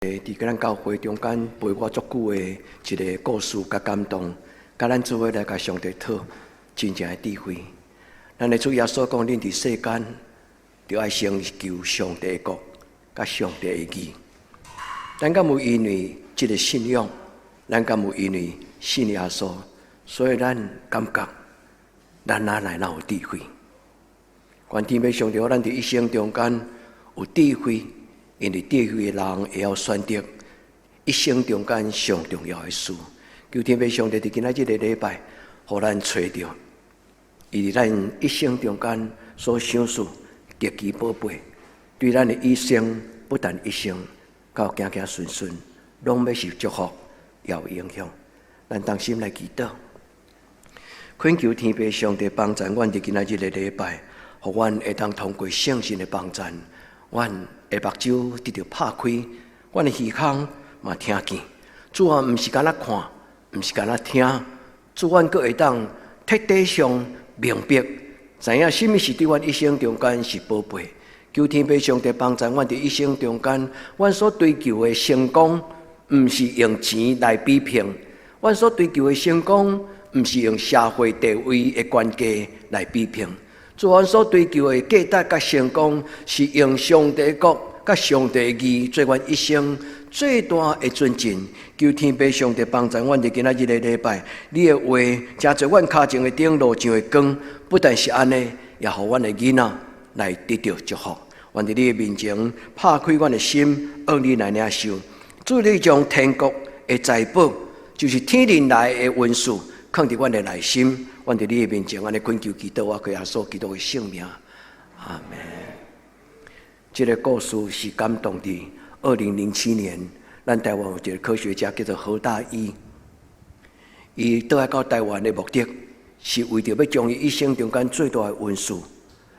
佇咱教會中間陪我足久的一个故事佮感動，佮咱做伙來共上帝討真正的智慧。咱的主耶穌講，恁佇世間，著愛先求上帝的國，佮上帝的義。咱敢有因為這个信仰，咱敢有因為信耶穌，所以咱感覺咱哪來哪有智慧？願天父上帝，予咱佇一生中間有智慧，因為智慧的人會曉選擇一生中間上重要的事。求天父上帝佇今仔這个禮拜，予咱揣著，伊佇咱一生中間所賞賜極其寶貝，對咱的一生，不但一生，到行行順順，攏欲是祝福，也有影響。咱同心來祈禱，懇求天父上帝幫助阮佇今仔這个禮拜，予阮會當通過聖神的幫助，阮的目睭得著拍開，阮的耳孔嘛聽見。主啊，毋是干焦看，毋是干焦聽，主阮閣會當徹底上明白，知影啥物是對阮一生中間是寶貝。求天父上帝幫助阮佇一生中間，阮所追求的成功，毋是用錢來比拼；阮所追求的成功，毋是用社會地位的懸低來比拼。主，阮所追求的價值佮成功，是用上帝國佮上帝義做阮一生最大的尊敬。求天父上帝幫助阮佇今仔這个禮拜，你的話成做阮跤前的燈，路上的光。不但是按呢，也予阮的囡仔來得著祝福。願佇你的面前拍開阮的心，讓你來領受。主，你將天國的財寶，就是天靈來的恩賜，囥佇阮的內心。願佇你的面前，按呢懇求祈禱，我靠耶穌基督的聖名。阿門。這个故事是感動佇2007年，咱台灣有一个科學家叫做何大一，伊倒來到台灣的目的，是為著欲將伊一生中間最大的恩賜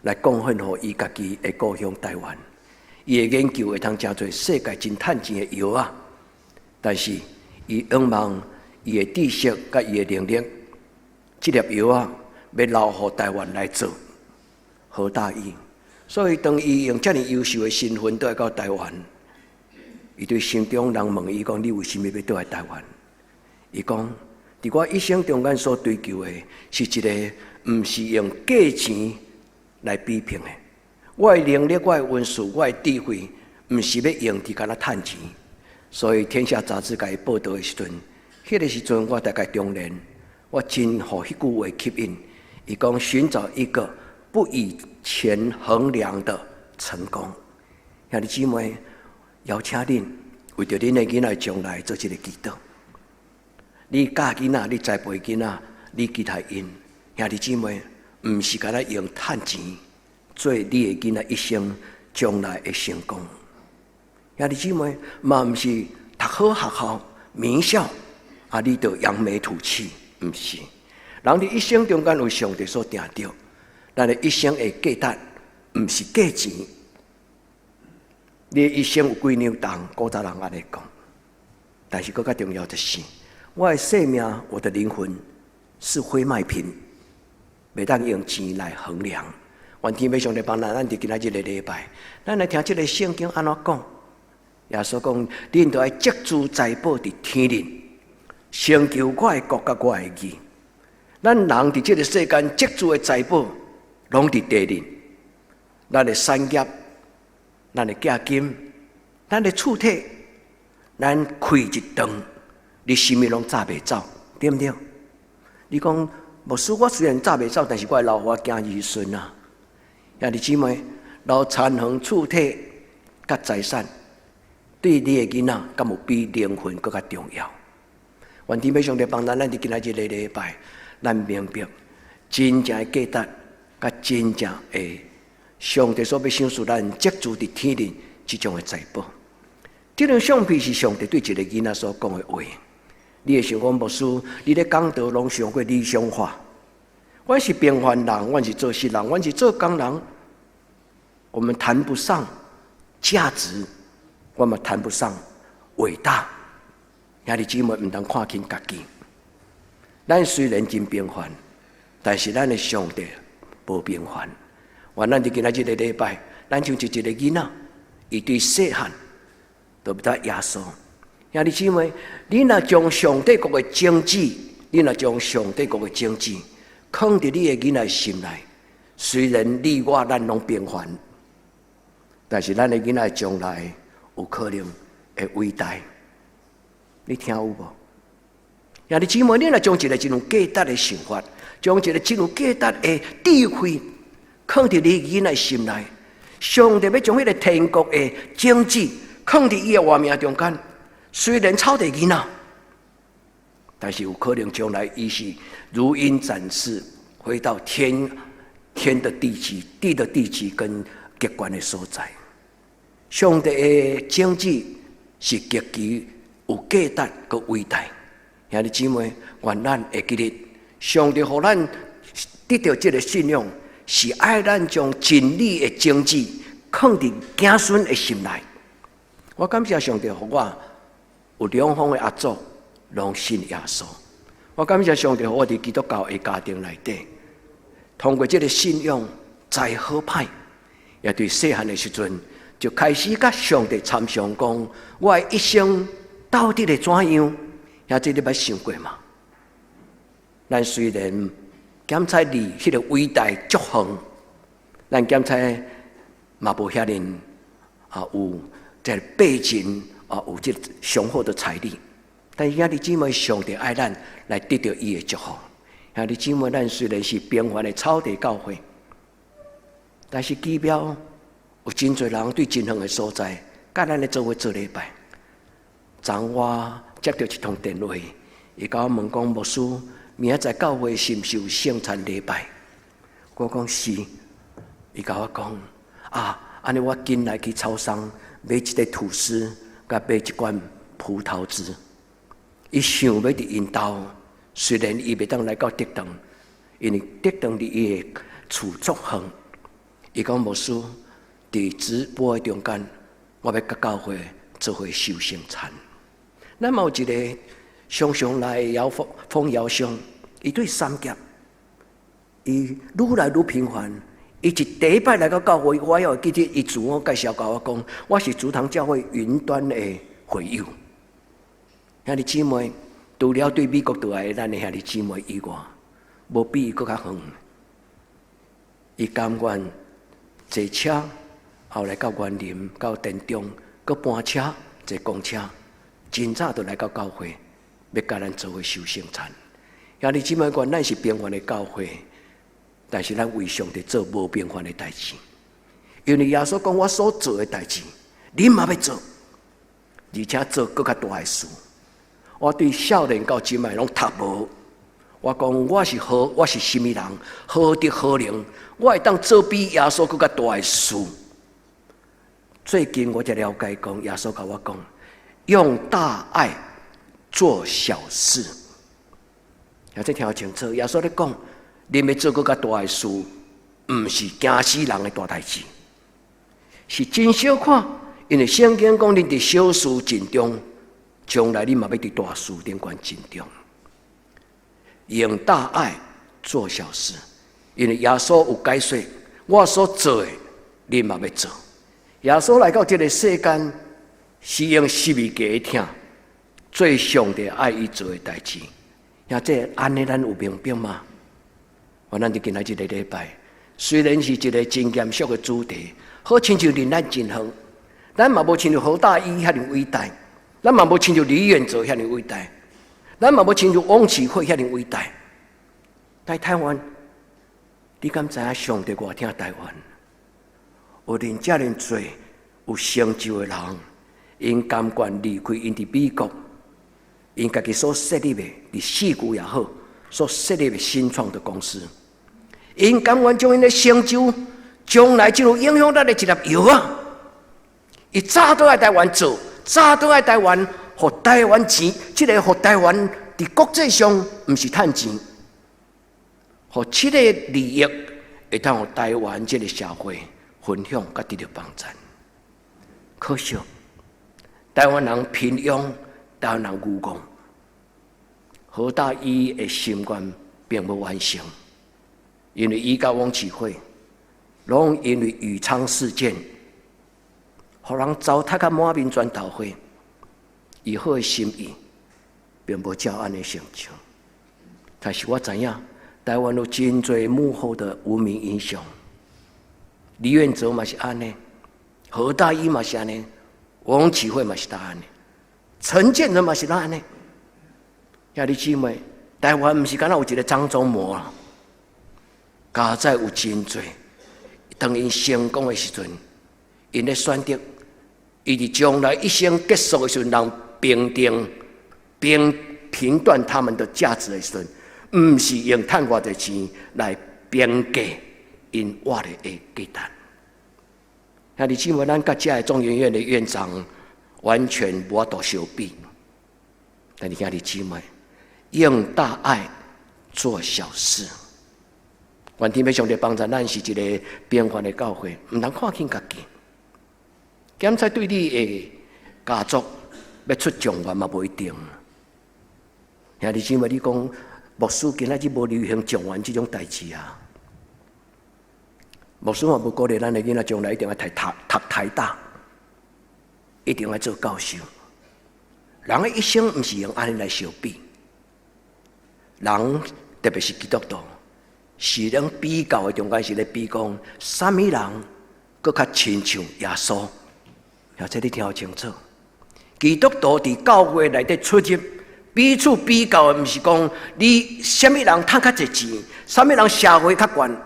來貢獻予伊家己的故鄉台灣。伊的研究會通成做世界真趁錢的藥仔，但是伊仰望伊的知識佮伊的能力，這粒藥仔欲留予台灣來做。何大一，所以當伊用遮爾優秀的身份倒來到台灣，伊對心中人問伊講：你為啥物欲倒來台灣？伊講：佇我一生中間所追求的，是一个毋是用價錢來比拼的。我的能力、我的恩賜、我的智慧，毋是欲用佇干焦趁錢。所以《天下雜誌》共伊報導的時陣，彼个時陣我大概中年，我真予彼句話吸引。伊講尋找一個不以錢衡量的成功。兄弟姊妹，邀請恁為著恁的囡仔將來做一个祈禱。你教囡仔，你栽培囡仔，你期待𪜶兄弟姊妹，毋是干焦用趁錢做你的囡仔一生將來的成功。兄弟姊妹，嘛毋是讀好學校名校，啊，你就揚眉吐氣，毋是。人佇一生中間為上帝所定著，咱的一生的價值，毋是價錢。你的一生有幾兩重？古早人按呢講，但是閣較重要就是，我的生命，我的靈魂是非賣品，袂當用錢來衡量。願天父上帝幫咱，咱佇今仔這个禮拜，咱來聽這个聖經按怎講。耶穌講：恁著愛積聚財寶佇天頂，先求我的國佮我的義。咱人佇這个世間積聚的財寶，攏佇地頂。咱的產業、咱的寄金、咱的厝體，咱氣一斷，你啥物攏紮袂走，對毋對？你講牧師，我雖然紮袂走，但是我會留予我囝兒孫啊。兄弟姊妹，留田園厝體佮財產，對你的囡仔，敢有比靈魂閣較重要？願天父上帝幫咱，咱佇今仔這个禮拜，咱明白真正的價值，佮真正的上帝所欲賞賜咱積聚佇天頂這種的財寶。這張相片是上帝對一个囡仔所講的話。你會想講牧師，你咧講道攏傷過理想化。阮是平凡人，阮是做事人，阮是做工人，我們談不上價值，我們談不上偉大。兄弟姊妹，毋通看輕家己。咱雖然真平凡，但是咱的上帝無平凡。願咱佇今仔這个禮拜，咱像一個囡仔，伊對細漢就欲得耶穌。兄弟姊妹，你若將上帝國的種子，你若將上帝國的種子，囥佇你的囡仔心內，雖然你我咱攏平凡，但是咱的囡仔將來有可能會偉大。你聽有無？兄弟姊妹，你若將一個真有價值的想法，將一個真有價值的智慧，囥佇你囡仔心內，上帝欲將彼個天國的種子囥佇伊的活命中間。雖然草地囡仔，但是有可能將來伊是如鷹展翅，飛到天天的地極、地的地極跟極懸的所在。上帝的種子是極其有價值閣偉大。兄弟姊妹，願咱會記得，上帝予咱得著這个信仰，是愛咱將真理的種子囥佇子孫的心內。我感謝上帝予我有兩方的阿祖攏信耶穌。我感謝上帝，予我佇基督教的家庭內底，通過這个信仰，知好歹，也對細漢的時陣就開始佮上帝參詳講，我的一生到底會怎樣？兄弟，你捌想過嗎？咱雖然檢測離彼个偉大足遠，咱檢測嘛無遐爾啊有這个背景啊，有這雄厚的財力，但是兄弟姊妹，上帝愛咱來得著伊的祝福。兄弟姊妹，咱雖然是平凡的草地教會，但是奇妙有真濟人對真遠的所在，佮咱咧做伙做禮拜。昨我接著一通電話，伊共我問講，牧師，明仔載教會是毋是有聖餐禮拜？我講是。伊共我講啊，按呢我緊來去超商買一個吐司，佮買一罐葡萄汁。伊想欲佇𪜶兜，雖然伊袂當來到竹塘，因為竹塘離伊的厝足遠。伊講，牧師，佇直播的中間，我欲佮教會做伙守聖餐。咱嘛有一个常常來搖風風搖商，伊對三峽，伊愈來愈頻繁。伊一第一擺來到教會，我猶會記得伊自我介紹，共我講，我是竹塘教會雲端的會友。兄弟姊妹，除了對美國倒來的咱的兄弟姊妹以外，無比伊閣較遠。伊甘願坐車，後來到員林、到田中，閣搬車坐公車，真早就來到教會，欲佮咱做伙守聖餐。兄弟姊妹，願咱是平凡的教會，但是咱為上帝做無平凡的代誌。因為耶穌講，我所做的代誌，恁嘛欲做，而且做閣較大的事。我對少年到這擺攏讀無，我講我是何，我是啥物人，何德何能，我會當做比耶穌閣較大的事。最近我才了解講，耶穌共我講，用大愛做小事。啊，這聽清楚，耶穌咧講，恁欲做閣較大的事，毋是驚死人的大代誌，是真小看，因為聖經講，恁佇小事盡忠，將來恁嘛欲佇大事頂懸盡忠。用大愛做小事，因為耶穌有解說，我所做的，恁嘛欲做。耶穌來到這个世間，是用十字架的疼，做上帝愛伊做的代誌。兄這按呢，咱有明白嗎？我咱佇今仔這个禮拜，雖然是一个真嚴肅的主題，好親像離咱真遠，咱嘛無親像何大一遐爾偉大，咱嘛無親像李遠哲遐爾偉大，咱嘛無親像翁啟惠遐爾偉大。在台灣，你敢知影上帝偌疼台灣？有恁遮爾濟有成就的人，𪜶甘願離開𪜶佇美國，𪜶家己所設立的，佇矽谷也好，所設立的新創的公司，𪜶甘願將𪜶的成就，將來就有影響力的一粒藥仔，伊早都來台灣做，早都來台灣，予台灣錢，這个予台灣佇國際上毋是趁錢，予這个利益會當予台灣這个社會分享，佮得著幫助。可惜，台灣人貧庸，台灣人愚戇，何大一的心願並無完成，因為伊佮翁啟惠，攏因為宇昌事件，予人糟蹋甲滿面磚頭花。伊好的心意，並無照按呢成就。但是我知影，台灣有真濟幕後的無名英雄，李遠哲嘛是按呢，何大一嘛是按呢，王啟慧嘛是按呢，陳建仁嘛是按呢。兄弟姊妹，台灣毋是干焦有一个張忠謀啊，佳哉有真濟。當𪜶成功的時陣，𪜶咧選擇，伊佇將來一生結束的時陣，人評定、評評斷他們的價值的時陣，毋是用趁偌濟錢來評價𪜶活的價值。兄弟姊妹，咱佮遮的中研院的院長完全無法度相比。但是兄弟姊妹，用大愛做小事。願天父上帝幫助咱是一个平凡的教會，毋通看輕家己。檢查對你的家族欲出狀元嘛，無一定。兄弟姊妹，你講牧師今仔日無流行狀元這種代誌啊？牧師嘛無鼓勵咱的囡仔將來一定愛讀台大，一定愛做教授。人的一生毋是用按呢來相比，人特別是基督徒，是咱比較的中間是咧比講，啥物人閣較親像耶穌？而且你聽好清楚，基督徒佇教會內底出入，彼此比較的，毋是講你啥物人趁較濟錢，啥物人社會較懸，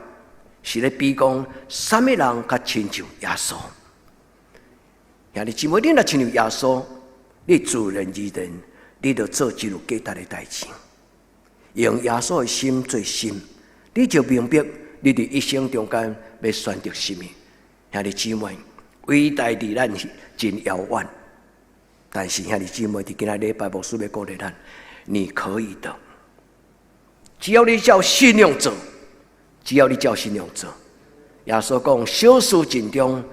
是咧比講啥物人較親像耶穌。兄弟姊妹，你若親像耶穌，你自然而然，你就做真有價值的代誌，用耶穌的心做心。你就明白，你佇一生中間欲選擇啥物。兄弟姊妹，偉大離咱真遙遠，但是兄弟姊妹，佇今仔禮拜牧師欲鼓勵咱，你可以的。只要你照信仰做，只要你照信仰做，耶穌講小事盡忠，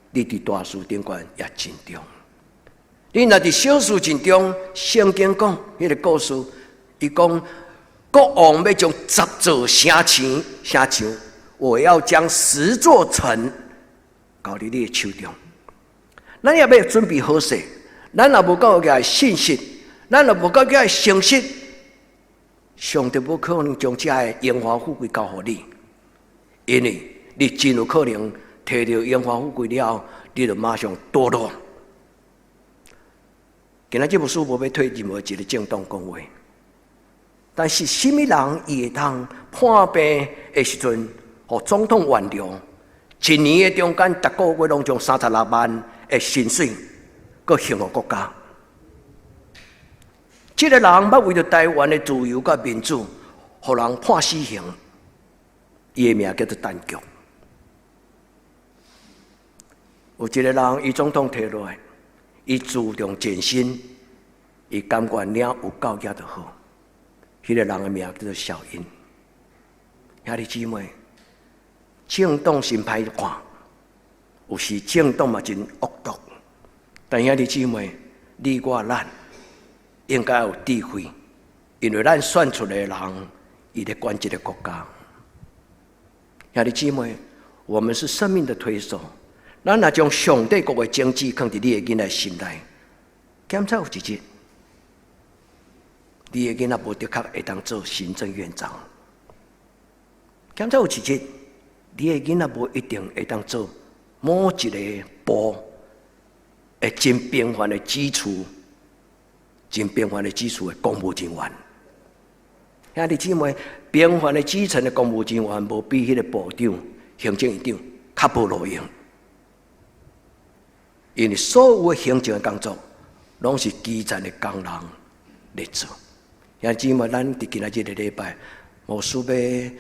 你佇大事頂懸也盡忠。你若佇小事盡忠，聖經講彼個故事，伊講，國王欲將十座城市、城牆，我要將十座城交佇你的手中。咱也欲準備好勢，咱若無夠個信心，咱若無夠個誠實，上帝無可能將這个榮華富貴交予你，因為你真有可能提著榮華富貴了後，你就馬上墮落。今仔這牧師無欲替任何一个政黨講話。但是，啥物人伊會當破病的時陣，予總統原諒？一年的中間，逐個月攏將36萬的薪水，閣獻予國家。這个人捌為著台灣的自由佮民主，予人判死刑。伊的名叫做陳菊。有一个人，伊總統提落來，伊自動減薪，伊甘願領有夠額就好。彼个人的名叫做小英。兄弟姊妹，政黨真歹看，有時政黨嘛真惡毒。但兄弟姊妹，你我咱應該有智慧，因為咱選出來的人，伊咧管這个國家。兄弟姊妹，我們是生命的推手，咱若將上帝國的種子囥佇你的囡仔心內，檢查有一日，你的囡仔無的確會當做行政院長。檢查有一日，你的囡仔無一定會當做某一个部的真平凡的基礎，真平凡的基礎的公務人員。兄弟姊妹，平凡的基層的公務人員，無比彼个部長、行政院長較無路用，因為所有的行政的工作，攏是基層的工人咧做。兄弟姊妹，咱佇今仔這个禮拜，牧師欲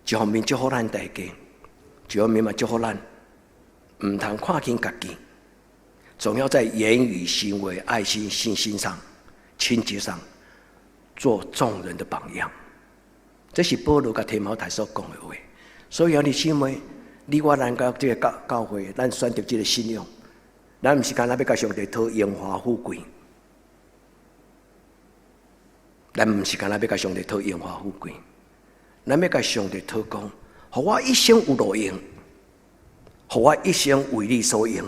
一方面祝福咱大家，一方面嘛祝福咱，毋通看輕家己，總要在言語、行為、愛心、信心上、清潔上，做眾人的榜樣。這是保羅佮提摩太所講的話。所以兄弟姊妹，你我咱佮這个教會，咱選擇這个信仰，咱毋是干焦欲共上帝討榮華富貴。咱毋是干焦欲共上帝討榮華富貴，咱欲共上帝討講，予我一生有路用，予我一生為你所用。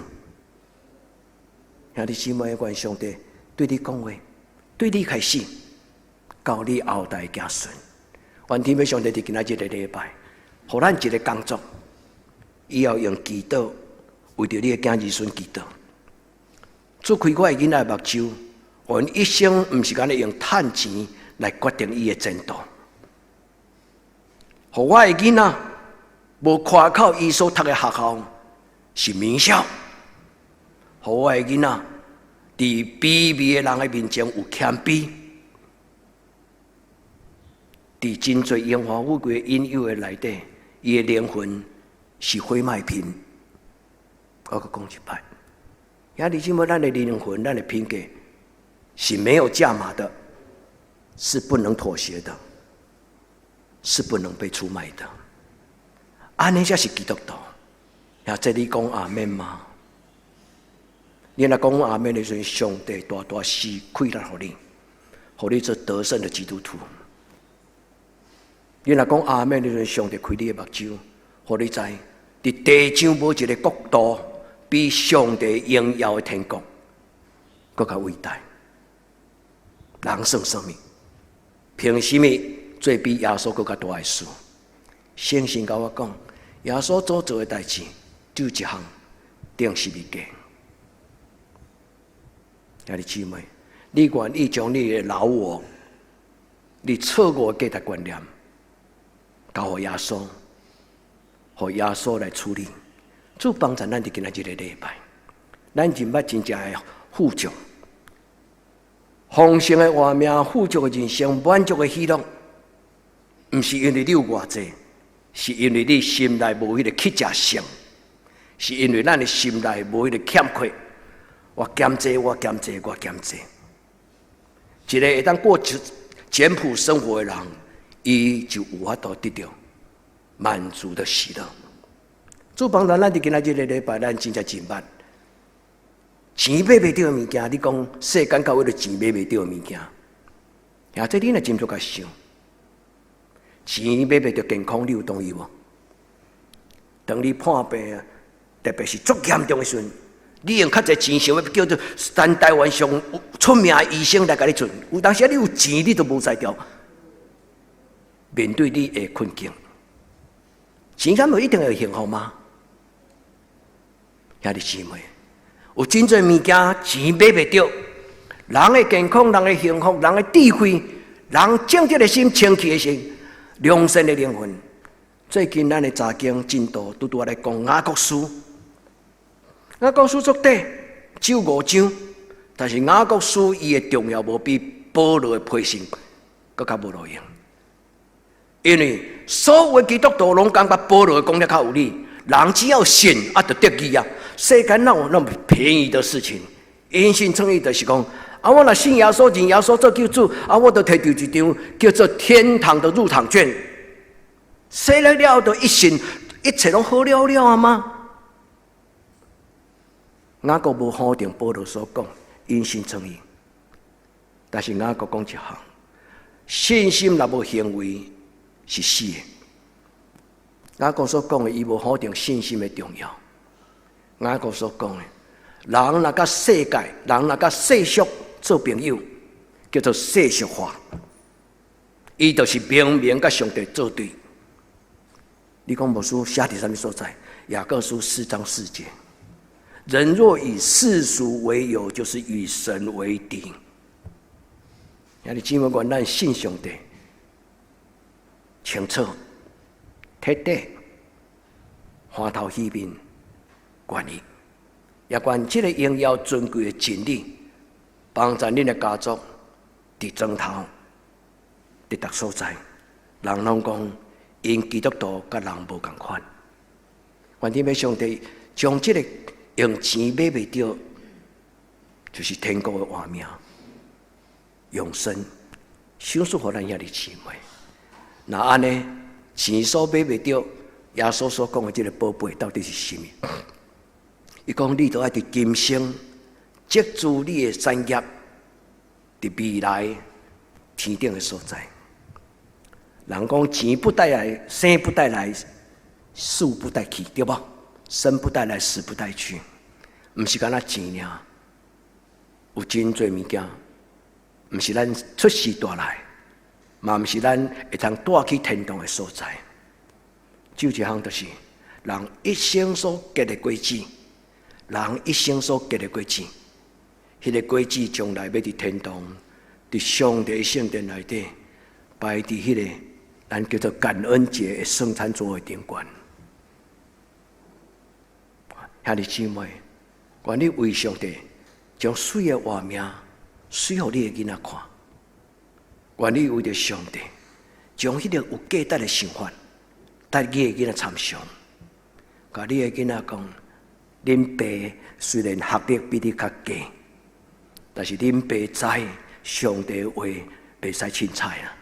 兄弟姊妹，願上帝對你講話，對你開始，到你後代子孫。願天父上帝佇今仔日個禮拜，予咱一個工作，以後用祈禱為著你的囝兒孫祈禱。主開我的囡仔目睭，阮一生毋是干焦用趁錢來決定伊的前途。予我的囡仔無誇口伊所讀的學校是名校，予我的囡仔佇卑微的人的面前有謙卑，佇真濟榮華富貴的引誘的內底，伊的靈魂是非賣品。我閣講一擺，兄弟姊妹，咱的靈魂、咱的品格是沒有價碼的，是不能妥協的，是不能被出賣的。按呢才是基督徒。呀，這你講阿們嗎？你若講阿們的時陣，上帝大大賜氣力予你，予你做得勝的基督徒。你若講阿們的時陣，上帝開你的目睭，予你知，佇地上無一個國度比上帝榮耀的天國閣較偉大。人算啥物？憑啥物做比耶穌閣較大的事？聖經共我講，耶穌所做的代誌只有一項，釘十字架。兄弟姊妹，你願意將你的老我、你錯誤的價值觀念交予耶穌，予耶穌來處理。主幫助咱佇今仔日個禮拜，咱認捌真正的富足、豐盛的活命、富足的人生、滿足的喜樂，毋是因為你有偌濟，是因為你心內無彼個乞食性，是因為咱的心內無彼個欠缺。我減這，我減這，我減這。一個會當過簡樸生活的人，伊就有法度得著滿足的喜樂。主幫助咱佇今仔日個禮拜，咱真正真捌錢買袂著的物件。你講世間到尾就錢買袂著的物件，啊，這你若真足共想，錢買袂著健康，你有同意無？當你破病，特別是足嚴重的時陣，你用較濟錢想欲叫做全台灣上出名的醫生來共你診，有當時你有錢，你都無才調面對你的困境。錢敢無一定會幸福嗎？兄弟姊妹，有真濟物件錢買袂著，人的健康、人的幸福、人的智慧、人正直的心、清氣的心、良善的靈魂。最近咱的查經進度拄拄仔來講雅各書，雅各書足短，只有五章，但是雅各書伊的重要無比保羅的批信閣較無路用，因為所有的基督徒攏感覺保羅講得較有理，人只要信啊，就得義啊。世間哪有那麼便宜的事情？因信稱義就是講，啊，我若信耶穌，認耶穌做救主，啊，我就提著一張叫做天堂的入場券。洗禮了後，就一信，一切攏好了了啊嗎？雅各無否定保羅所講因信稱義，但是雅各講一項：信心若無行為是死的。雅各所講的，伊無否定信心的重要。雅各所講的，人若佮世界，人若佮世俗做朋友，叫做世俗化，伊就是明明佮上帝作對。你講牧師寫佇啥物所在？雅各書4章4節：人若以世俗為友，就是與神為敵。兄弟姊妹，願咱信上帝，清楚、徹底、歡頭喜面，願意，也願這個榮耀尊貴的真理，幫助恁的家族佇莊頭、佇逐所在，人攏講𪜶基督徒佮人無仝款。願天父上帝將這個用錢買袂著，就是天國的活命、永生，賞賜予咱兄弟姊妹。若按呢，錢所買袂著，耶穌所講的這個寶貝到底是啥物？伊講你都愛佇今生積聚你的產業，佇未來天頂的所在。人講錢不帶來，生不帶來，死不帶去，對無？生不帶來，死不帶去，毋是干焦錢爾。有真濟物件，毋是咱出世帶來，嘛毋是咱會通帶去天堂的所在。只有一項，就是人一生所結的果子，人一生所結的果子，彼個果子將來欲佇天堂，佇上帝聖殿內底擺佇彼個咱叫做感恩節的聖餐桌的頂懸。兄弟姊妹，願你為上帝將媠的活命，媠予你的囡仔看。願你為著上帝，將彼個有價值的想法，帶你的囡仔參詳。共你的囡仔講，恁爸雖然學歷比你較低，但是恁爸知上帝話袂使凊彩啊。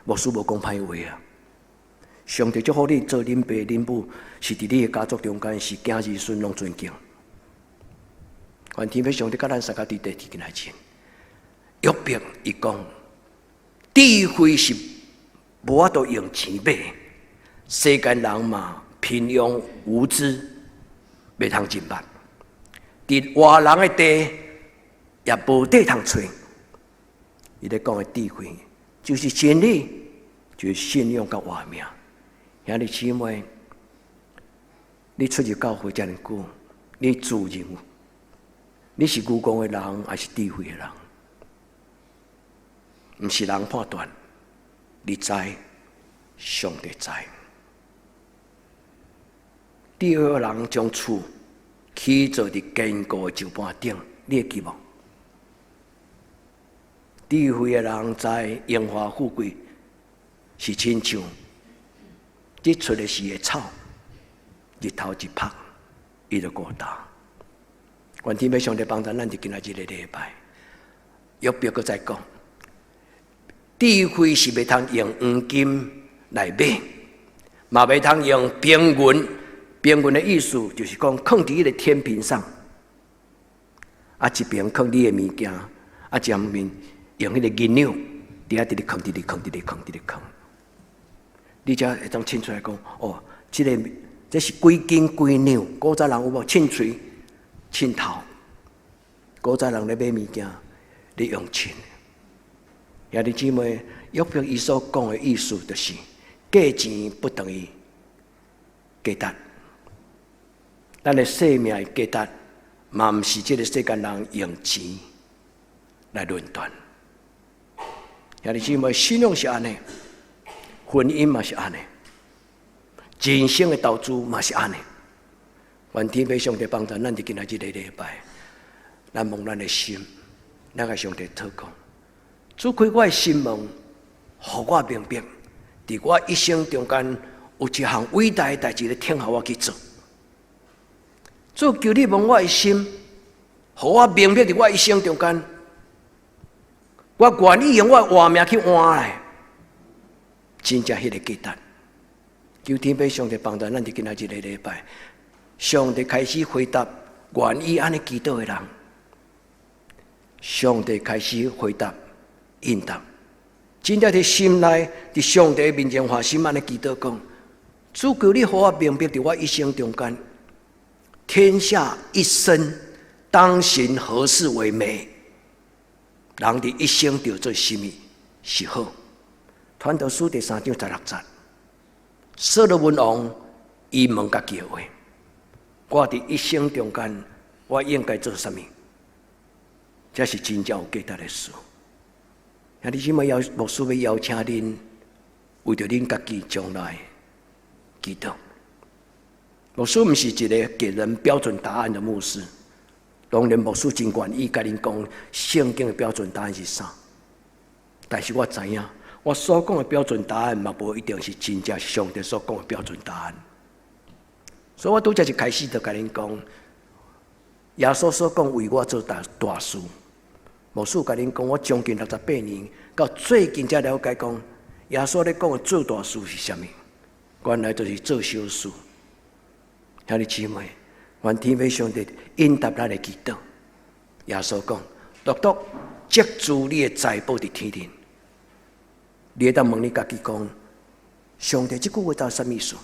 牧師無講歹話啊。上帝祝福你做恁爸恁母，是佇你的家族中間是囝兒孫攏尊敬。願天父上帝佮咱相共佇第二件代誌。約伯伊講，智慧是無法度用錢買，世間人嘛貧庸無知，袂通認捌。佇活人的地也無地通揣。伊咧講的智慧，就是真理，就是信仰佮活命。兄弟姊妹，你出入教會遮爾久，你自認為你是愚戇的人，還是智慧的人？毋是人判斷，你知，上帝知。智慧的人將厝起造佇堅固的石板頂，你會記無？智慧的人知榮華富貴是親像日出的時的草，日頭一曝，伊就孤單。願天父上帝幫助咱佇今仔日個禮拜，約伯閣再講，智慧是袂通用黃金來買，嘛袂通用平銀。平銀的意思就是講，囥佇彼個天平上，啊一邊囥你的物件，啊一邊用彼個銀兩，佇遐直直囥，直直囥，直直囥，直直囥。你才會當稱出來講，哦，這個這是幾斤幾兩？古早人有無稱喙、稱頭？古早人咧買物件，咧用稱。兄弟姊妹，約伯伊所講的意思就是，價錢不等於價值。咱的生命的價值，嘛毋是這個世間人用錢來論斷。兄弟姊妹，信仰是按呢，婚姻嘛是按呢，人生的投資嘛是按呢。願天父上帝幫助咱佇今仔日個禮拜，咱摸咱的心，咱共上帝禱告，主開我的心門，予我明白，佇我一生中間有一項偉大的代誌咧等候我去做。主求你摸我的心，予我明白佇我一生中間，我願意用我的活命去換來，真正彼個價值。求天父上帝幫助咱佇今仔日個禮拜，上帝開始回答願意按呢祈禱的人，上帝開始回答應答，真正佇心內佇上帝面前發心按呢祈禱講：主求你予我明白佇我一生中間，天下一生當行何事為美？人佇一生著做啥物是好？傳道書第三章十六節，所羅門王伊問家己的話：我佇一生中間，我應該做啥物？這是真正有價值的事。兄弟姊妹，邀牧師欲邀請恁，為著恁家己將來祈禱。牧師毋是一個給人標準答案的牧師，當然牧師真願意共恁講聖經的標準答案是啥，但是我知影，我所講的標準答案嘛，無一定是真正上帝所講的標準答案。所以我拄才一開始就共恁講，耶穌所講為我做大大事，牧師共恁講，我將近68年，到最近才了解講，耶穌咧講的做大事是啥物？原來就是做小事。兄弟姊妹，願天父上帝應答咱的祈禱。耶穌講：獨獨積聚你的財寶佇天頂。你會當問你家己講：上帝這句話到底啥物意思？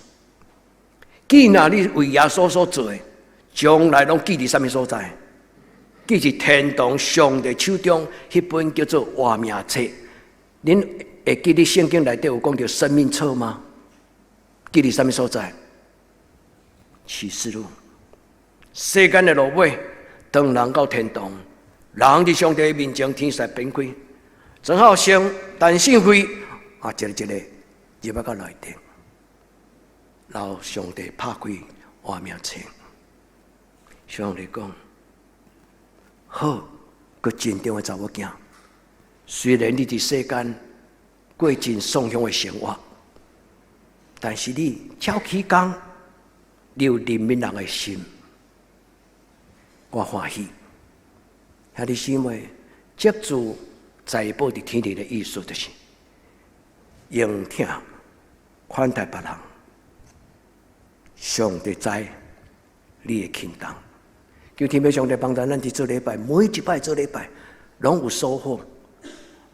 既然你為耶穌所做的，將來攏記佇啥物所在？記佇天堂上帝手中彼本叫做活命冊。恁會記得聖經內底有講著生命冊嗎？記佇啥物所在？啟示錄。世間的落尾，當人到天堂，人佇上帝面前天使變開，鄭浩生、陳信輝啊，一個一個入來到內底，然後上帝拍開活命冊，上帝講：好，閣真忠的查某囝，雖然你佇世間過真喪享的生活，但是你超起工，你有憐憫人的心。我歡喜，兄弟姊妹，積聚財寶佇天頂的意思，就是用疼款待別人。上帝知你的輕重，求天父上帝幫助咱佇做禮拜，每一擺做禮拜，攏有收穫。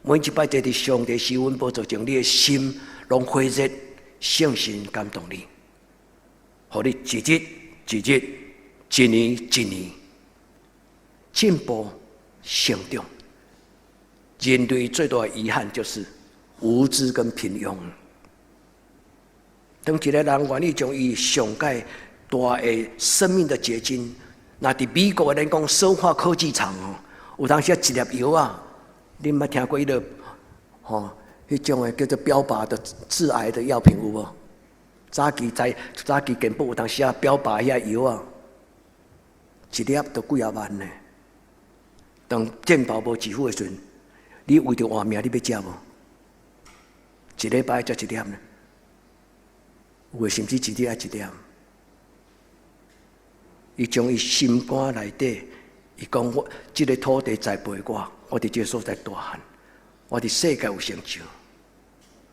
每一擺坐佇上帝施恩寶座前，你的心攏火熱，聖神感動你，予你一日一日，一年一年。進步成長，人類最大的遺憾就是無知跟貧窮。當一個人願意將伊上蓋大的生命的結晶，若佇美國的人講生化科技廠哦，有當時一粒藥啊，你毋捌聽過彼個吼？彼種的叫做標靶的致癌的藥品有無？早期在早期健保有當時啊標靶遐藥啊，一粒都幾仔萬呢。當健保無支付的時陣，你為著活命，你欲食無？一禮拜食一粒呢？有的甚至一日愛一粒。伊將伊心肝內底，伊講我這个土地栽培我，我佇這个所在大漢，我佇世界有成就，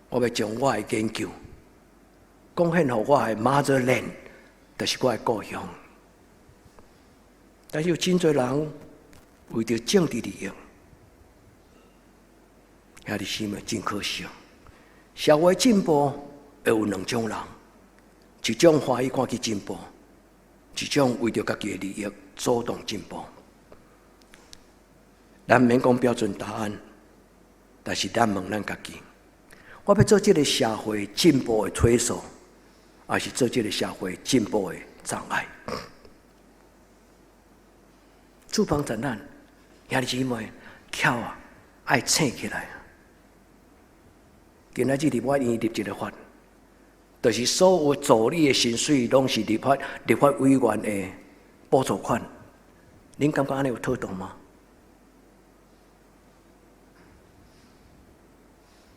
我欲將我的研究貢獻予我的 motherland，就是我的故鄉。但是有真濟人為著政治利益，兄弟姊妹真可惜。社會進步會有兩種人，一種歡喜看見進步，一種為著家己的利益阻擋進步。咱毋免講標準答案，但是咱問咱家己：我欲做這个社會進步的推手，抑是做這个社會進步的障礙？主幫助咱，兄弟姊妹，巧啊，愛醒起來。今仔日立法院立一个法，就是所有助理的薪水攏是立法委員的補助款。恁感覺按呢有妥當嗎？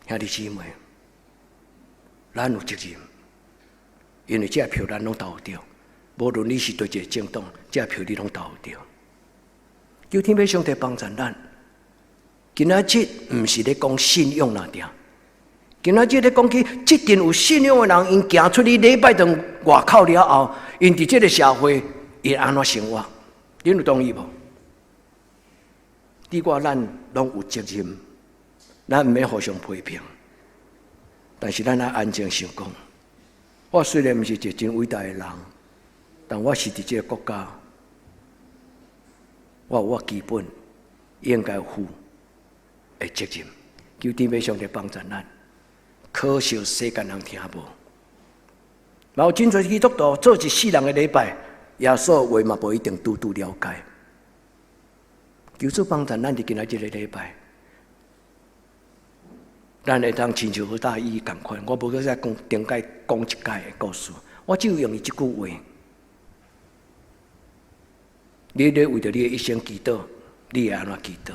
兄弟姊妹，咱有責任，因為這票咱攏投著，無論你是佗一個政黨，這票你攏投著。求天父上帝幫助咱。今仔日毋是咧講信仰爾定，今仔日咧講起，這陣有信仰的人，𪜶行出去禮拜堂外口了後，𪜶佇這个社會，會按怎生活？恁有同意無？你我咱攏有責任，咱毋免互相批評，但是咱愛安靜想講，我雖然毋是一個真偉大的人，但我是佇這个國家，我有我基本應該負的責任。求天父上帝幫助咱。可惜世間人聽無，嘛有真濟基督徒做一世人的禮拜，耶穌的話嘛無一定拄拄了解。求主幫助咱佇今仔這个禮拜，咱會當親像何大一仝款。我無閣再講頂擺講一擺的故事，我只有用伊這句話：你咧為著你的一生祈禱，你會按怎祈禱？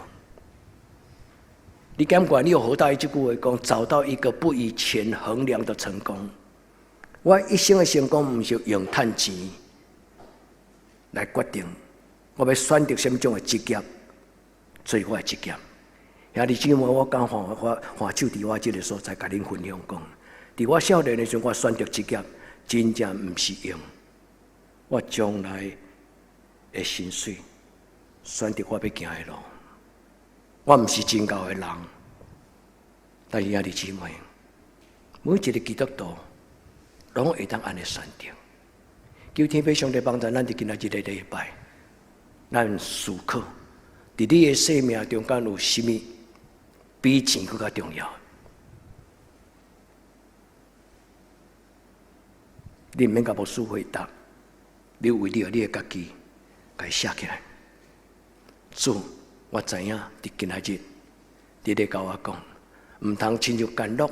你敢管你有何大一這句話講，找到一個不以錢衡量的成功。我一生的成功，毋是用趁錢來決定。我欲選擇啥物種的職業，做我的職業。兄弟姊妹，我敢揮揮手佇我這个所在，共恁分享講，佇我少年的時陣，我選擇職業，真正毋是用我將來的薪水，選擇我欲行的路。我毋是真𠢕的人，但是兄弟姊妹，每一个基督徒攏會當按呢選擇。求天父上帝幫助咱佇今仔日這个禮拜，咱思考。佇你的生命中間有啥物比錢閣較重要？你毋免共牧師回答，你為著你的家己，共伊寫起來。主，我知影佇今仔日，你咧共我講，毋通親像干樂，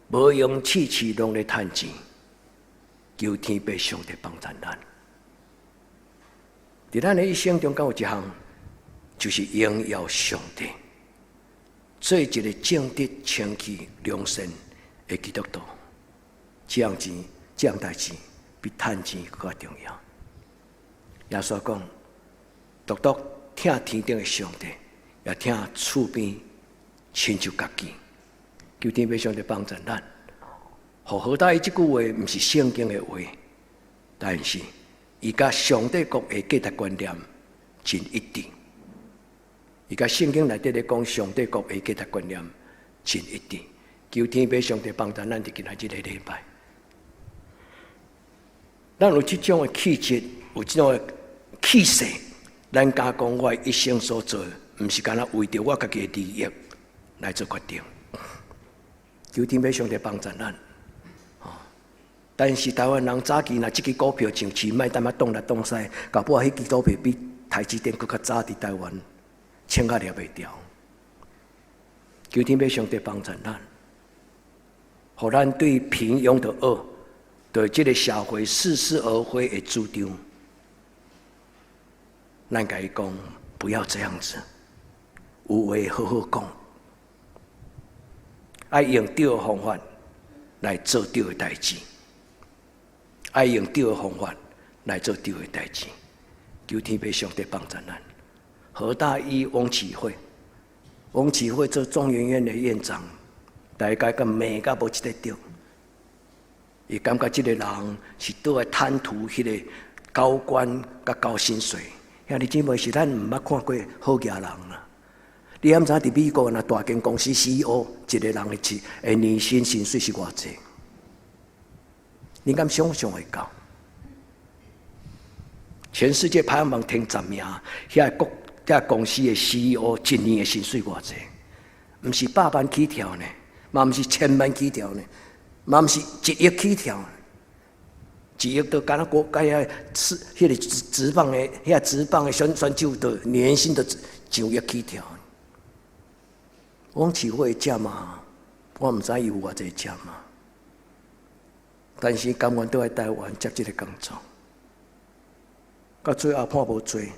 無閒刺刺攏咧趁錢，求天父上帝幫助咱。佇咱的一生中間有一項，就是榮耀上帝，做一個正直、清氣、良善的基督徒。這項錢、這項代誌比趁錢閣較重要。耶穌講，獨獨疼天頂的上帝，也疼厝邊親像家己。求天父上帝幫助咱。何大一這句話毋是聖經的話，但是伊佮上帝國的價值觀念真一致。伊佮聖經內底咧講上帝國的價值觀念真一致。求天父上帝幫助咱佇今仔這個禮拜，咱有這種的氣質，有這種的氣勢，咱敢講我一生所做，毋是干焦為著我家己的利益來做決定。求天父上帝幫助咱。但是台灣人早期若這支股票上市，莫淡仔擋來擋西，搞不好彼支股票比台積電閣較早佇台灣，穿甲掠袂牢。求天父上帝幫助咱，予咱對平庸的惡，對這個社會似是而非的主張，咱共伊講不要這樣子，有話好好講，愛用對的方法來做對的代誌，愛用對的方法來做對的代誌。求天父上帝幫助咱。何大一翁啟惠，翁啟惠做中研院的院長，大家共罵甲無一個對。伊感覺這個人是倒來貪圖彼個高官佮高薪水。兄弟姊妹，是咱毋捌看過好額人啦。你敢知影佇美國若大間公司 CEO 一個人的錢的年薪薪水是偌濟？你敢想象會到？全世界排行榜前十名，遐個國遐公司的 CEO 一年的薪水偌濟？毋是百萬起跳呢，嘛毋是千萬起跳呢，嘛毋是一億起跳。一億都敢若國家遐是彼個職棒的遐職棒的選手都年薪都上億起跳。翁啟惠食嘛，我毋知伊有偌濟食嘛，但是甘願倒來台灣接這個工作，到最後判無罪，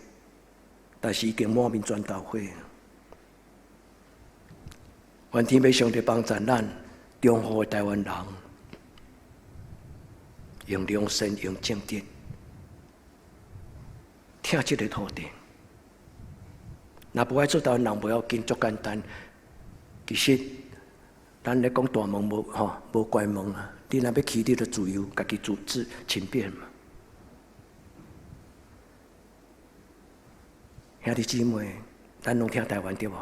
但是已經滿面磚頭血。願天父上帝幫助咱中和的台灣人，用良善，用正直，疼這個土地。若無愛做台灣人，無要緊，足簡單。其實，咱咧講大門無吼，無關門啊。你若欲去，你就自由，家己自自請便嘛。兄弟姊妹，咱攏疼台灣對無？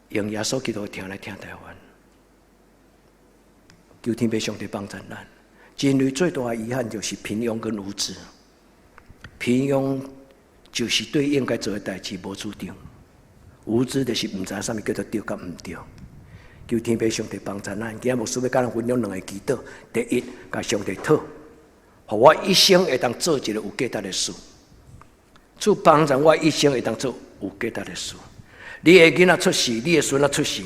用耶穌基督的疼來疼台灣，求天父上帝幫助咱。人類最大的遺憾就是平庸跟無知。平庸就是對應該做的代誌無主張，無知就是毋知啥物叫做對佮毋對。求天父上帝幫助咱。今仔牧師欲佮咱分享兩個祈禱：第一，共上帝討，予我一生會當做一個有價值的事。主幫助我一生會當做有價值的事。你的囡仔出世，你的孫仔出世，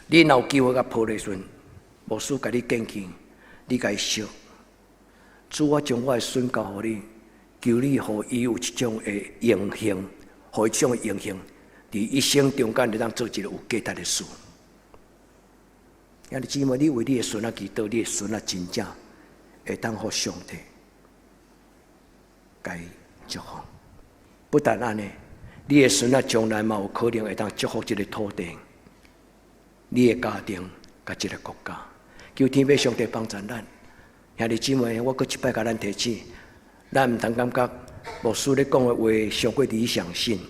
你若有機會共抱的時陣，牧師共你建議，你共伊說：主，我將我的孫交予你，求你予伊有一種的榮幸，予伊一種的榮幸，佇一生中間會當做一個有價值的事。兄弟姊妹，你為你的孫仔祈禱，你的孫仔真正會當予上帝共伊祝福。不但按呢，你的孫仔將來嘛有可能會當祝福這個土地、你的家庭佮這個國家。求天父上帝幫助咱。兄弟姊妹，我閣一擺共咱提醒，咱毋通感覺牧師咧講的話傷過理想性，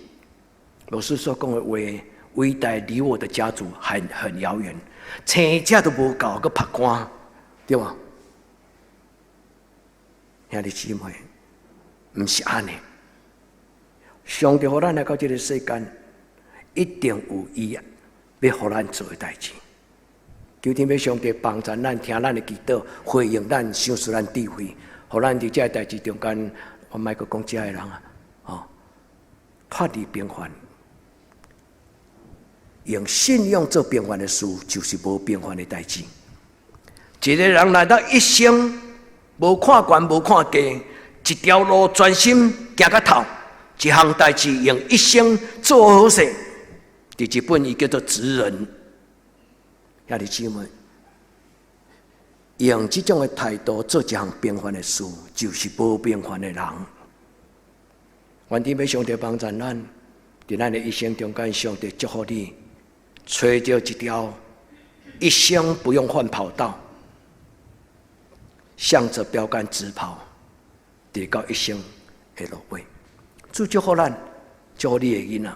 牧師所講的話偉大離我的家族很很遙遠，生食都無夠，閣曝光，對無？兄弟姊妹，毋是按呢。上帝予咱來到這个世間，一定有伊欲予咱做的代誌。求天父上帝幫助咱，聽咱的祈禱，回應咱，賞賜咱智慧，予咱佇這个代誌中間，我莫閣講這个人啊，哦，脫離平凡，用信仰做平凡的事，就是無平凡的代誌。一个人來到一生，無看懸無看低，一條路專心行到透，一項代誌用一生做好勢。佇日本伊叫做職人。兄弟姊妹，用這種的態度做一項平凡的事，就是無平凡的人。願天父上帝幫助咱，佇咱的一生中間，上帝祝福你，揣著一條一生不用換跑道，向着標杆直跑，直到一生的落尾。主祝福咱，祝福你的囡仔，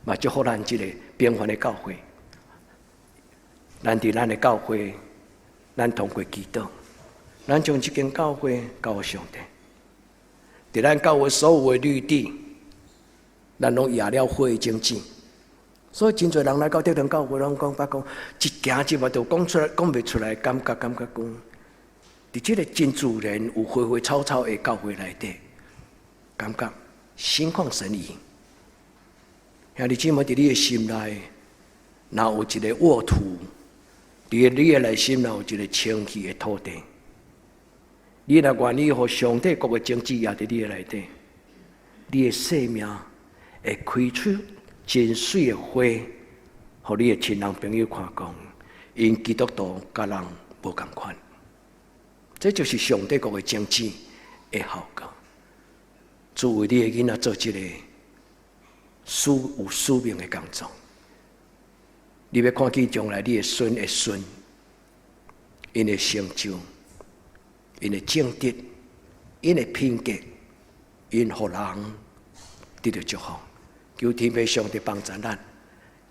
嘛祝福咱這個平凡的教會。咱佇咱的教會，咱通過祈禱，咱將這間教會交予上帝。佇咱教會所有的綠地，咱攏壓了火種子。所以真濟人來到這間教會，攏講，講一行入來就講出來，講袂出來，感覺感覺講，佇這个真自然有花花草草的教會內底，感覺心曠神怡。兄弟姊妹，佇你的心內，若有一个沃土，佇你的內心若有一个清氣的土地，你若願意予上帝國的種子壓佇你的內底，你的生命會開出真媠的花，予你的親人朋友看講，𪜶基督徒佮人無仝款，這就是上帝國的種子的效果。主為你的囡仔做這个有使命的工作，你欲看見將來你的孫的孫，𪜶的成就，𪜶的正直，𪜶的品格，𪜶予人得著祝福。求天父上帝幫助咱，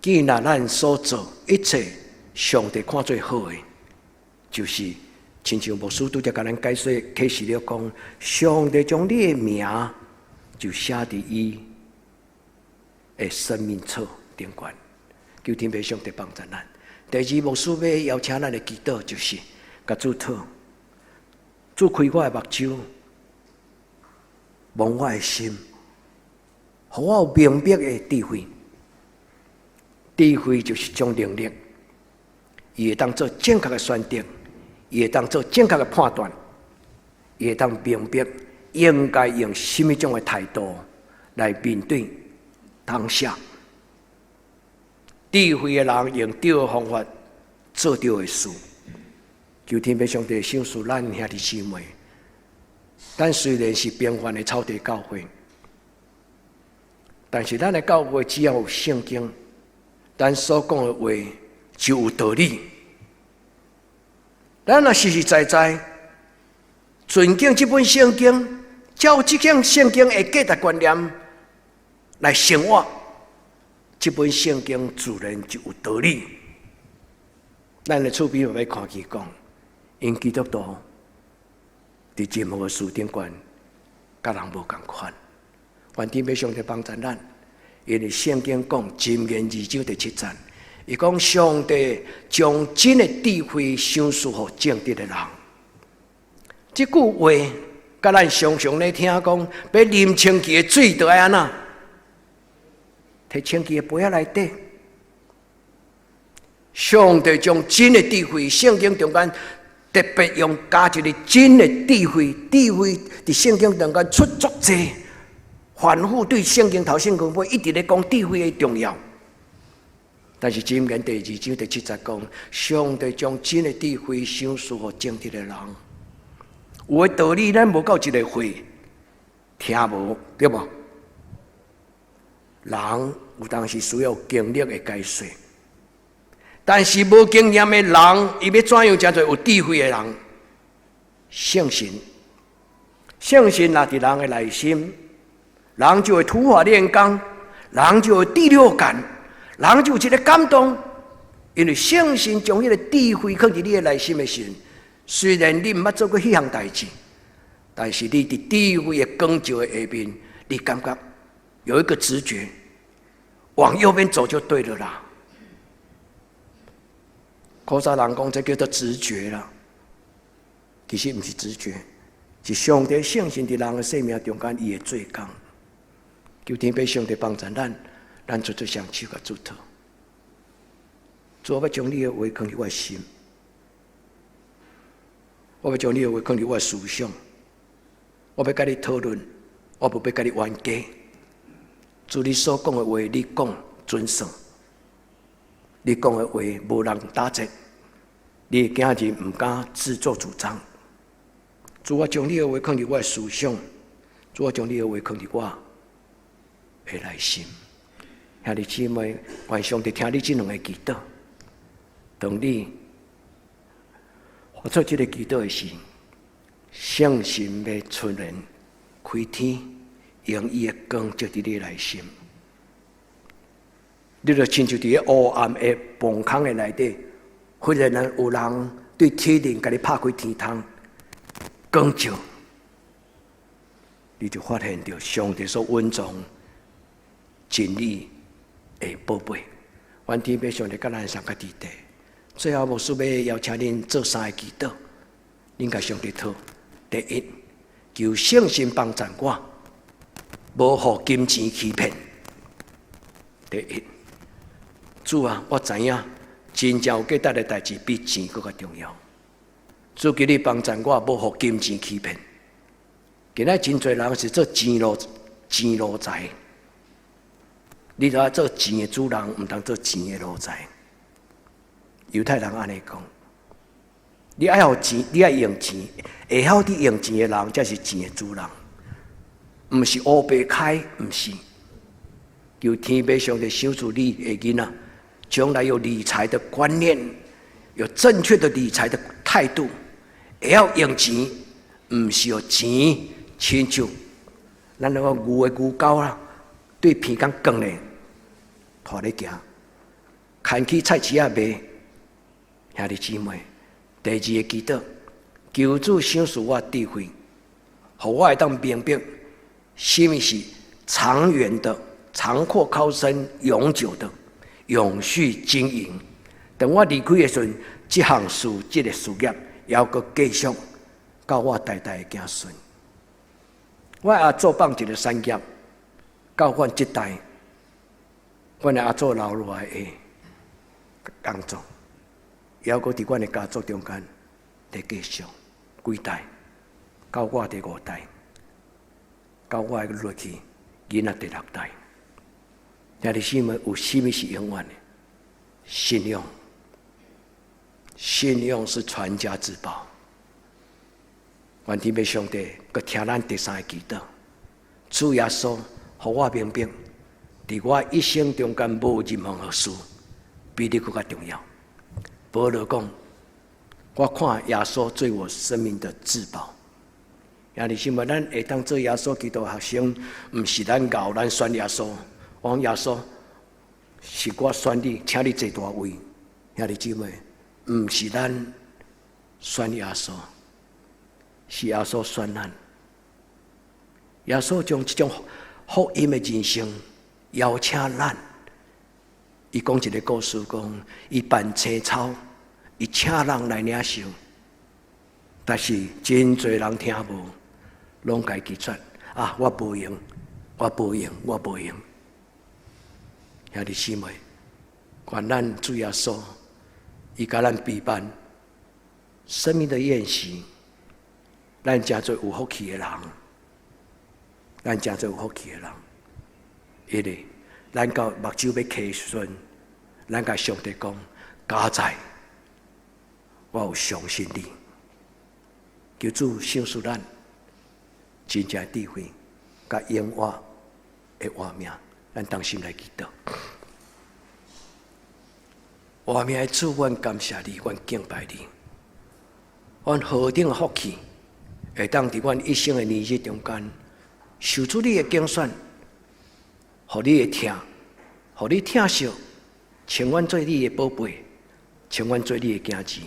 既然咱所做一切，上帝看做好的，就是親像牧師拄才共咱解說啟示了講，上帝將你的名就寫佇伊的生命冊頂懸。求天父上帝幫助咱。第二，牧師欲邀請咱的祈禱，就是共主討，主開我的目睭，蒙我的心，予我有明白的智慧。智慧就是一種能力，伊會當做正確的選擇，伊會當做正確的判斷，伊會當明白應該用啥物種的態度來面對當下。智慧的人用對的方法做對的事。求天父上帝賞賜咱兄弟姊妹。咱雖然是平凡的草地教會，但是咱的教會只要有聖經，咱所講的話就有道理。咱若實實在在尊敬這本聖經，照這本聖經的價值觀念來生活，這本聖經自然就有道理。咱的厝邊欲看見講，𪜶基督徒佇任何事頂懸，佮人無仝款。願天父上帝幫助咱，因為聖經講箴言二章第七節，伊講上帝將真的智慧賞賜予正直的人。這句話，佮咱常常咧聽講，欲啉清氣的水，著愛按怎？提清氣的杯仔內底。上帝將真的智慧，聖經中間特別用加一個真的智慧，智慧佇聖經中間出足濟，反覆對聖經頭聖經尾一直咧講智慧的重要。但是箴言第二章第七節講，上帝將真的智慧賞賜予正直的人。有的道理咱無夠一个會聽無，對無？人有當時需要經歷的解說，但是無經驗的人，伊欲怎樣成做有智慧的人？聖神，聖神若佇人的內心，人就會土法煉鋼，人就會第六感，人就有一个感動，因為聖神將彼个智慧囥佇你的內心的時陣，雖然你毋捌做過彼項代誌，但是你佇智慧的光照的下面，你感覺有一個直覺，往右邊走就對了啦。古早人講這叫做直覺啦，其實毋是直覺，是上帝聖神佇人的生命中間，伊會做工。求天父上帝幫助咱，咱做做雙手共主禱。主，我欲將你的話囥佇我的心，我欲將你的話囥佇我的思想，我欲佮你討論，我無欲佮你冤家。主，你所講的話，你講準算。你講的話無人打折，你的囝兒毋敢自作主張。主，我將你的話囥佇我的思想，主，我將你的話囥佇我的內心。兄弟姊妹，願上帝聽你這兩个祈禱。當你發出這个祈禱的時，聖神欲出現開天，用伊的光照佇你內心。你就親像佇个烏暗的墓空的內底，忽然間有人對天靈共你拍開天窗，光照，你就發現著上帝所隱藏真理的寶貝。願天父上帝佮咱相佮佇地。最後，牧師欲邀請恁做三个祈禱，恁共上帝討。第一，求聖神幫助我，無予金錢欺騙。第一，主啊，我知影真正有價值的代誌比錢閣較重要。主，求你幫助我，無予金錢欺騙。今仔真濟人是做錢奴才，你著愛做錢的主人，毋通做錢的奴才。猶太人按呢講，你愛予錢，你愛用錢，會曉佇用錢的人，才是錢的主人，毋是烏白開，毋是。求天父上帝賞賜你的囡仔，將來有理財的觀念，有正確的理財的態度，會曉用錢，毋是予錢親像咱那個牛的牛角啦，對鼻孔捲咧，拖咧行，牽去菜市仔賣。兄弟姊妹，第二個祈禱，求主賞賜我智慧，予我會當明白，啥物是長遠的、長闊高深、永久的、永續經營。等我離開的時陣，這項事、這个事業，猶閣繼續到我代代的子孫。我阿祖放一個產業，到阮這代，阮的阿祖留落來的工作，猶閣佇阮的家族中間佇繼續幾代，到我第五代，到我的落去囡仔第六代。兄弟姊妹，有啥物是永遠的？信仰，信仰是傳家之寶。願天父上帝閣聽咱第三个祈禱，主耶穌，予我明白，佇我一生中間無任何事比你閣較重要。保羅講，我看耶穌做我生命的至寶。兄弟姊妹，咱會當做耶穌基督學生，毋是咱𠢕咱選耶穌。我講耶穌，是我選你，請你坐大位。兄弟姊妹，毋是咱選耶穌，是耶穌選咱。耶穌將這種福音的人生邀請咱。伊講一个故事，講伊辦清操，伊請人來領受，但是真濟人聽無，攏共拒絕。啊，我無閒，我無閒，我無閒。兄弟姊妹，願咱主耶穌，伊共咱備辦生命的宴席，咱成做有福氣的人，咱成做有福氣的人，因為咱到目睭欲閉時陣，咱共上帝講，佳哉，我有相信你，求主賞賜咱真正智慧，佮永活的活命，咱同心來祈禱。活命的主，阮感謝你，阮敬拜你，阮何等的福氣，會當佇阮一生的年日中間，受主你的揀選，予你的疼，予你疼惜，稱阮做你的寶貝，稱阮做你的囝兒。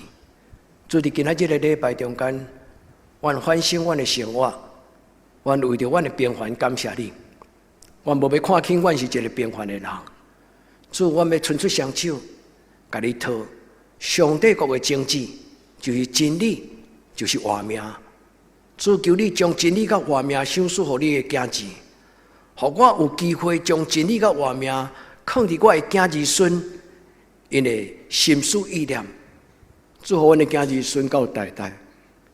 主，佇今仔這个禮拜中間，阮反省阮的生活，阮為著阮的平凡感謝你。我無欲看輕，阮是一个平凡的人。主，阮欲伸出雙手，共你討上帝國的種子，就是真理，就是活命。主，求你將真理佮活命賞賜予你的囝兒，予我有機會將真理佮活命囥佇我的囝兒孫𪜶的心思意念。祝福阮的囝兒孫到代代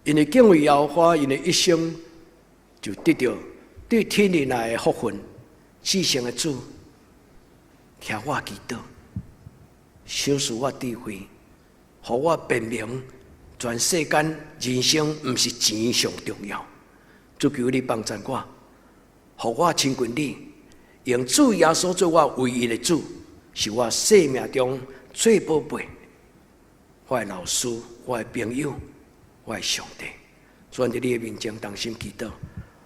，𪜶會敬畏耶和華，𪜶的一生就得著對天而來的福分。至聖的主，聽我祈禱，賞賜我智慧，予我辨明全世間人生毋是錢上重要。主，求你幫贊我，予我親近你，用主耶穌做我唯一的主，是我生命中最寶貝。我的老師，我的朋友，我的上帝。主，佇你的面前同心祈禱，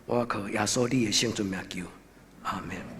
我靠耶穌你的聖尊名求，阿門。